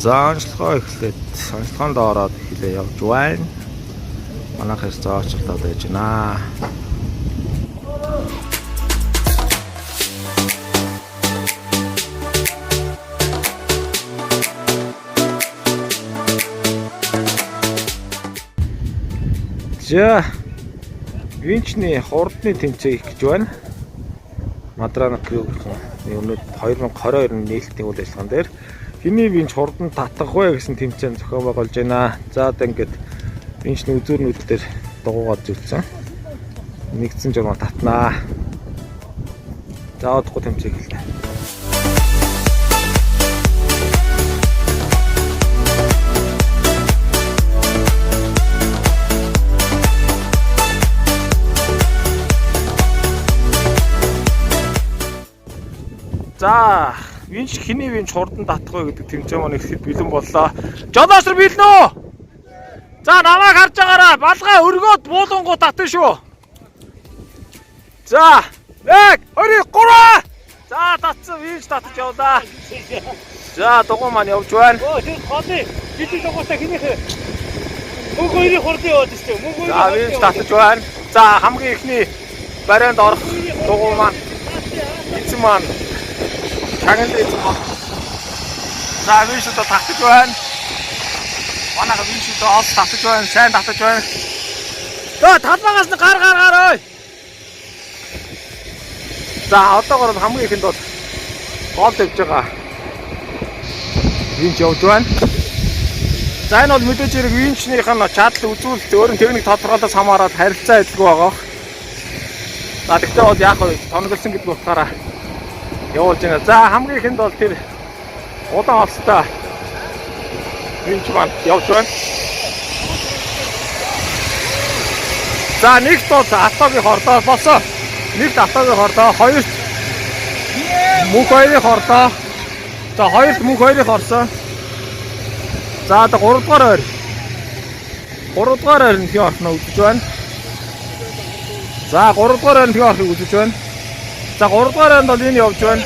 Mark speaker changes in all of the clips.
Speaker 1: За онцлогоо эхлээд онцлогоонд ороод эхлээ явж байна. Манайх хэс зоочлоод байж байна. За винчний хурдны тэмцээн хийх гэж байна. Мадрана Крюгерхэн өнөөдөр 2022 оны нээлтийн үйл ажиллагаан дээр хэний винч хурдан татах вэ гэсэн тэмцээн зохион байгуулж байна. За одоо ингээд винчний үзүүрнүүд дээр дугуугаад зүтсэн. Нэгдсэн журмаа татнаа. За одохгүй тэмцээн эхэллээ. За винч хэний винч хурдан татах вэ гэдэг тэмцээн маань ихэд бэлэн боллоо. Жолоос нар бэлэн үү? За намайг харж байгаараа балгаа өргөөд буулангуу татна шүү. За 1 2 3. За татсан винч татаж явлаа. За дугуй маань явж байна.
Speaker 2: Өө тэр голын жижиг дугуйтай хинийх вэ? Мөнгө хоёрын хурдан яваад штэ. Мөнгө хоёрын
Speaker 1: За винч татаж байна. За хамгийн ихний барианд орох дугуй маань эзэн маань чагнал эзэн маань. За винч одоо татаж байна. Манайха винч одоо олс татаж байна, сайн татаж байна. За талбаагаас нь гар гар гар ой. За одоогоор нь хамгийн ихэнд бол гол тавьж байгаа. Винч явж байна. За энэ бол мэдээж хэрэг винчнийх нь чадал үзүүлэлт өөр нь техник тодорхойлоос хамаарат харилцаа адилгүй байгаа. За тэгтээ бол яах вэ? Тоноглосон гэдэг утгаараа явуулж байна. За хамгийн ихэнд бол тэр удаан олстой винч маань явж байна. За нэгт бол Атогийн хордоо болсон. Нэгт Атогийн хордоо, хоёрт Мөнх хоёрын хордоо. За хоёрт мөнх хоёрын орсон. За одоо 3 дугаар ойр. 3 дугаар ойр нь хэн орсноо үзэж байна. За 3 дугаар ойр нь хэн орохыг үзэж байна. За 3 дугаар ойрнд бол энэ явж байна.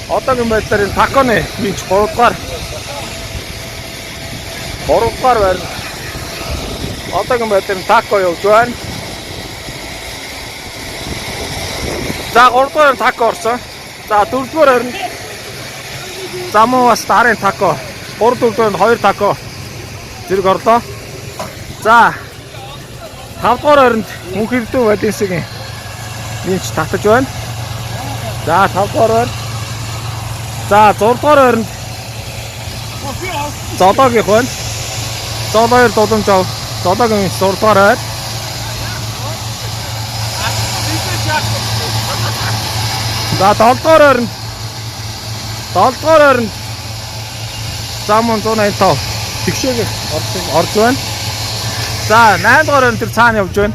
Speaker 1: Одоогийн байдлаар энэ Таконы винч 3 дугаар. 3 дугаар байр. Одоогийн байдлаар энэ Тако явж байна. За 3 дугаар ойр Тако орсон. За 4 дугаар ойр нь Замун бас дарын тако. 3 4 дугаар 2 тако. Зэрэг орлоо. За 5 дугаар ойронд мөнх эрдүү Валенсигийн винч татаж байна. За 5 дугаар ойр. За 6 дугаар ойронд Золоогийнх байна. Золоо хоёр дулам жав. Золоогийн винч 6 дугаар ойр. За 7 дугаар ойронд 7 дугаар ойронд Замун 185 тэгшээг орж байна. За 8 дугаар ойронд тэр цаана явж байна.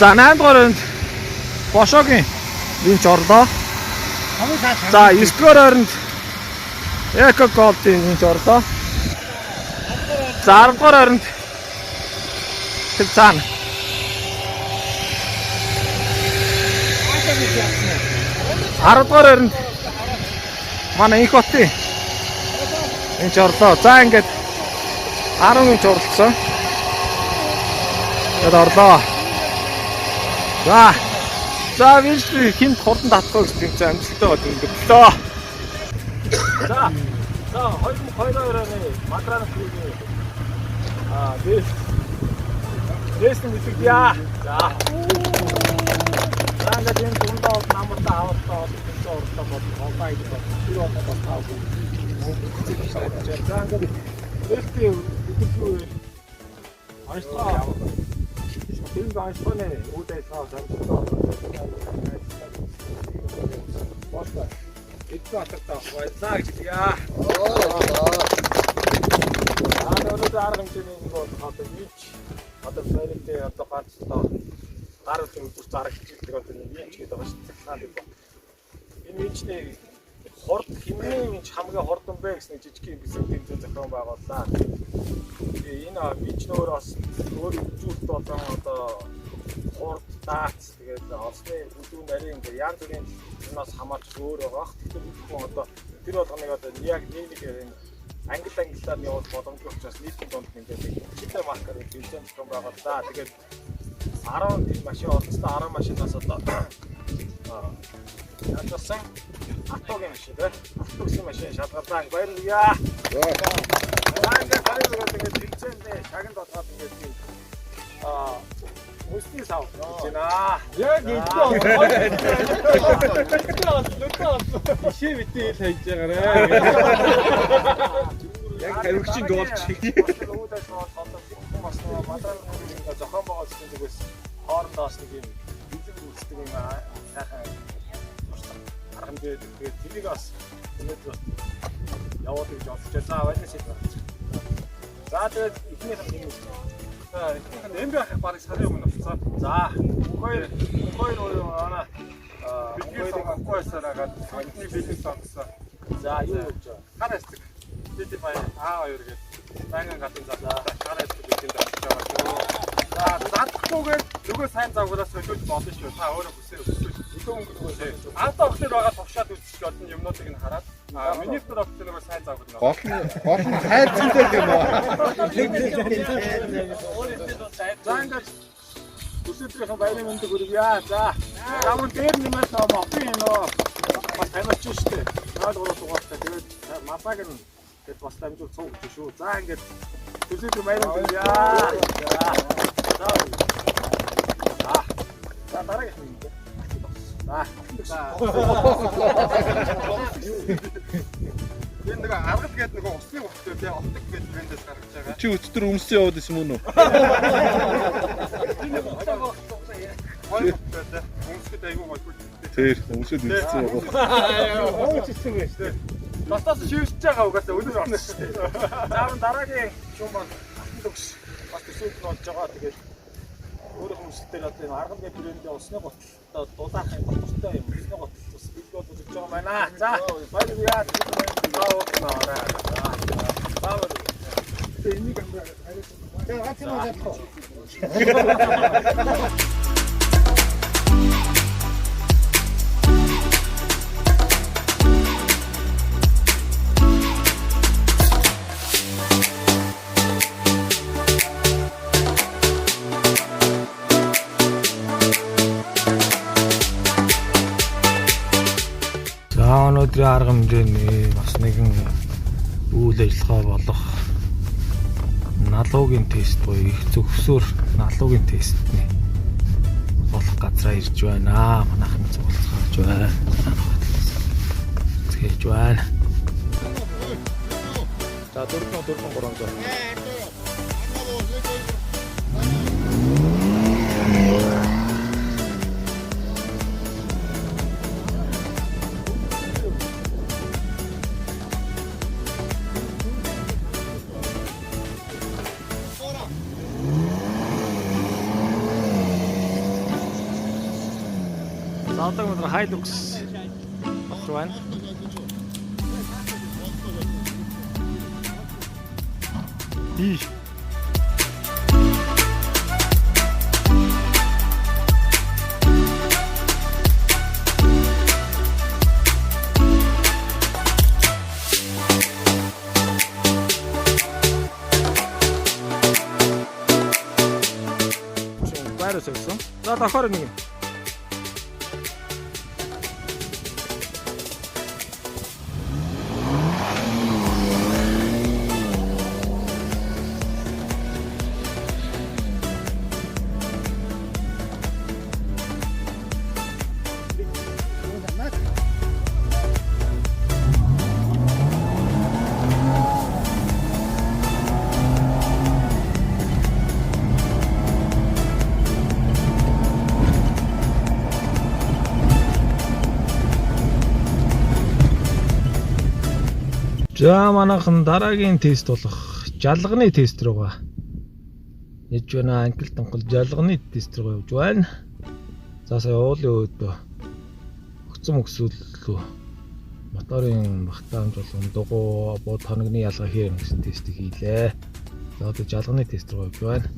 Speaker 1: За 8 дугаар ойронд Бошогийн винч орлоо. За 9 дугаар ойронд Эко Голдын винч орлоо. За 10 дугаар ойронд тэр цаана 10 дугаар ойронд манай инх хотын энэ ч орлоо. За ингээд 10 инч орлцсон. Тэгээд орлоо. За. За винч хинт хурдан татах вэ гэсэн чинь амжилттай бол өндөрлөө. За. За 2022 оны Мадрана клубын аа дээс дээс нь мэдэгдъя. За. За ингээд энэ дундаа бол намартаа авалтаа бол тэмцээн орлоо бол голдоо гэдэг бол тэр болоо бол таагүй. За ингээд нээлтийн өдөрлөө онцлогоо тэр онцлогооны үйл ажиллагаа амжилттай боллоо. Эдгээр атартаа баярлаа гэж хэлье. Аа өнөөдөр арга хэмжээний нэг бол одоо винч одоо планетын одоо ганц одоо гар үтэн бүр зарагдчихдаг одоо нэг винч гэдэг байгаа шүү дээ. Энэ винчний хурд хэмнээ винч хамгийн хурдан бэ гэсэн жижиг юм бисэг тэмцээн зохион байгууллаа. Тэгээ энэ винч нөр бас өөр хөгжүүлэлт болон одоо Хурд, даац, тэгээд олсны бүлүү нарийн ингээд янз бүрийн юмнаас хамаарч өөр байгаа. Тэгэхээр бид хүн одоо тэр болгоныг одоо яг нэг нэг англи англиар нь явуул боломжгүй учраас нийтийн дунд ингээд читэй маркер тэмцээн зохион байгууллаа. Тэгээд 10 тийм машин оролцсон 10 машинаас одоо яаж болсон Атогийн машин тий. Ато гэсэн машин шалгалаа. Баярлалаа. За ингээд сарын зураг ингээд тэмцээндээ шагнал болгоод ингээд тийм мөсний сав гэж байна.
Speaker 2: Яг Ишээ битээ ил хайж байгаарэ.
Speaker 3: Яг тавигчийн дуолч.
Speaker 1: Үйл ажиллагаа одоо бас мадраа нэг зохион байгуулалтын зүгээс хоорондоо бас нэг юм бэлэг үйлсдэг юм сайхан туршлага арга хэмжээ байдаг. Тэгээд тэрийг бас өнөөдөр бас явуулъя гэж бодож байна. За баярлалаа шийд гаргаж. За тэгээд эхнийх нь юм.
Speaker 2: За эхнийх нь МБ ахих бараг сарын өмнө болсон.
Speaker 1: За мөнх хоёр манай
Speaker 2: Бэлгээ сонгохгүй байсаар агаад бидний бэлэг сонгосон.
Speaker 1: За юу гэж байна?
Speaker 2: Хар хэсэг. DTI A2 гэдэг байнгын гадна залуу хар хэсэг бэлгэнд авч байгаа шүү. За задахгүйгээр нөгөө сайн загвараас солиулж болно шүү. Та өөрөө хүсээ өсвөл.
Speaker 1: Илүү өнгө нөгөө сайн.
Speaker 2: Авто огтлоор байгаа тушаад үзчих болно юмнуудыг нь хараад. А миний дотор огтлоор нөгөө сайн загвар нь.
Speaker 3: Гол нь хайрцаг дээр юм уу?
Speaker 1: За ингээд өсөдрийнхөө баярын мэндийг хүргье. За. За мөн дээр нэмээд нөө мопын нөө бас тамирч штэ. 03 дугаартай. Тэгээд малаг нь тэгээд бас дамжуул цуг гэж шүү. За ингээд өсөдрийн баярын мэнд хүргье. За. За. За дараагийнх нь юм. За.
Speaker 2: Энэ нөгөө аргал гэдэг нөгөө усны уттай тий отог гэдэг брэндээс гаргаж байгаа.
Speaker 3: Чи өчтөр өмсөн яваад исэн мөн үү?
Speaker 2: Гоё уттай тий. Өмсгөд айгүй гоё хүчтэй.
Speaker 3: Тэр өмсөд үзсэн байгаа.
Speaker 2: Хууч ирсэн байж тий. Дотоос шивсэж байгаа угаасаа өнөр орсон шүү дээ.
Speaker 1: За мөн дараагийн шүүм бол алтан төгс бас төсөөд нь болж байгаа. Тэгээд өөрийнх нь хүсэлтээр одоо энэ аргал гэ брэндийн усны гуталтай дулаах юм дотортой юм усны гутал бас бэлэг болж өгч байгаа юм байна. За баярлалаа. За ууснаа. За баярлалаа.
Speaker 4: За ганц юм задлах уу?
Speaker 1: За өнөөдрийн арга хэмжээний бас нэгэн үйл ажиллагаа болох налуугийн тест буюу их зөвхсөөр налуугийн тестний болох газраа ирж байна. Манайхан цуглацгааж байна. Згээж байна. За 4 4 300. За одоо өнөөдөр Hilux болж байна. И. Байр өссөн. За давхар нэг юм. За манайхан дараагийн тест болох жалганы тест руугаа яж байна. Анкл тонхол жалганы тест руу явж байна. За сая уулын өөдөө өгцөн мөксөллөө моторын багтаамж болгон дугуй бод хоногны ялгаа хэр юм гэсэн тестийг хийлээ. За одоо жалганы тест руу явж байна.